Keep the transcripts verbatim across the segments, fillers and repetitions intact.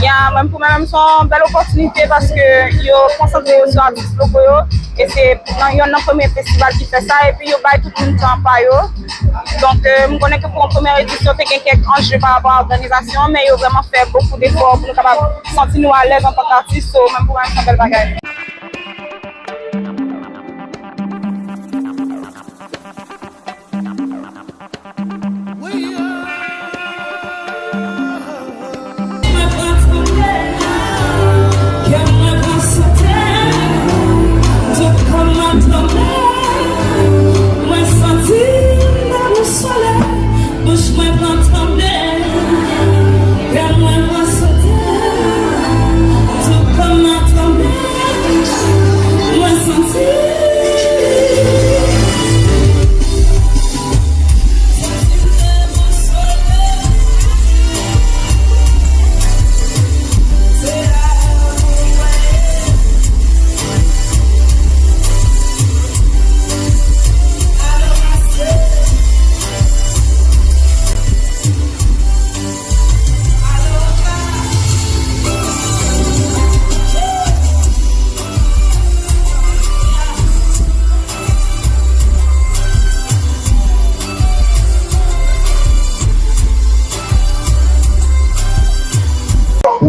Ya, mwen, pou mwen menm, se yon bèl opòtinite paske yo konsantre yo sou atis loko yo, e se nan yonn nan premye festival ki fè sa, epi yo bay tout moun tan pa yo. Donk, euh, m konnen ke pou yon premyè edisyon, te gen kèk anje pa rapò a òganizasyon, men yo vrèman fè bokou defò pou nou kapab santi nou alèz antanke atis, so, menm pou mwen, se yon bèl bagay.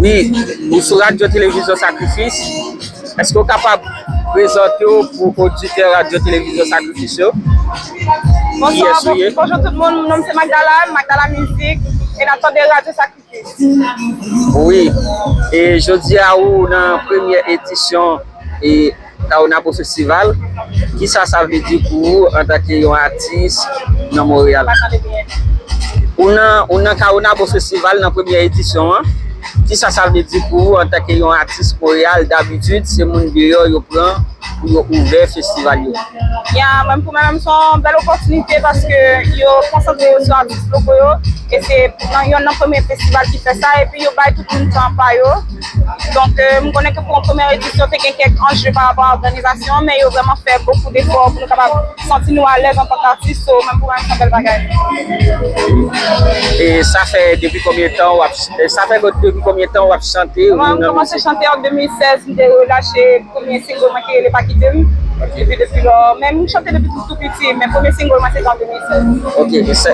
Wi, ou sou Radyo Televizyon Sakrifis. Èske w kapab prezante w pou oditè Radyo Televizyon Sakrifis yo? Bonswa, kiyès ou ye? Bonjou tout moun, non m se Magdala, Magdala Mizik, e n ap tande Radyo Sakrifis. Wi, e jodi a ou nan premyè edisyon e Kaonabo Festival. Kisa sa vle di pou ou antanke yon atis nan Monreyal? Ou nan, ou nan Kaonabo Festival nan premyè edisyon an. Kisa sa vle di pou ou antanke yon atis Monreyal? Dabitid, se moun deyò yo pran pou yo ouvè festival yo. Ya, mwen, pou mwen menm, se yon bèl opòtinite paske yo konsantre yo sou atis loko yo, e se nan yonn nan premye festival ki fè sa, epi yo bay tout moun tan pa yo. Donk, euh, m konnen ke pou yon premyè edisyon, te gen kèk anje pa rapò a òganizasyon, men yo vrèman fè bokou defò pou nou kapab santi nou alèz antanke atis, so, menm pou mwen, se yon bèl bagay. E sa fè depi konbyen tan w ap, e sa fè depi konbyen tan w ap chante? Mwen, m kòmanse chante an de mil sèz, m te lache premye single mwen ki rele Pa Kite M. Epi depi lò, men m chante depi m tou piti, men premye single mwen se te an de mil sèz. Ok, e se,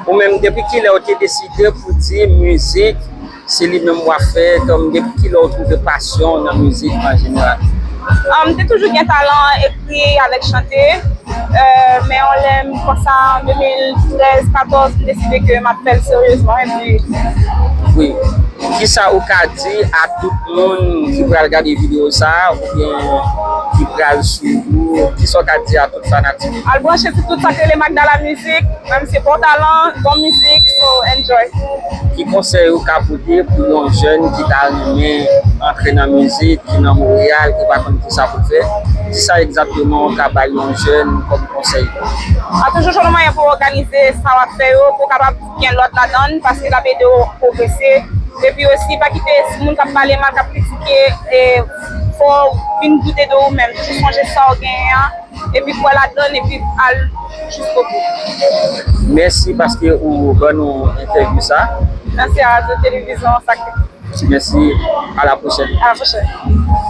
ou menm, depi kilè w te deside pou di mizik, se li menm w ap fè, kòm depi kilè w twouve pasyon w nan mizik an jeneral? Ah, m te toujou gen talan ekri avèk chante, euh, men yon lè m konsa an de mil trèz katòz, m deside ke m ap fè l seryezman, epi wi. Kisa ou ka di a tout moun ki pral gade videyo sa a oubyen ki pral swiv ou? Kisa ou ka di a tout fanatik? Al branche sou tout sa k rele Magdala Mizik, menm se bon talan, bon mizik, so enjoy. Ki konsèy ou ka pote pou yon jèn ki ta renmen antre nan mizik, ki nan Monreyal, ki pa konn kisa pou l fè? Kisa egzakteman ou ka bay yon jèn kòm konsèy? A toujou jwenn yon mwayen pou w òganize sa w ap fè yo, pou w kapab gen lòd ladan l, paske l ap ede w pwogrese. Epi osi, pa kite moun k ap pale mal, k ap kritike, e fò w vin doute de ou menm. Toujou sonje sa w genyen an, epi kwè ladan l, epi al jiskobou. Mèsi paske ou ban nou entèvyou sa. Mèsi a Radyo Televizyon Sakrifis. Mèsi, à la prochaine. À la prochaine.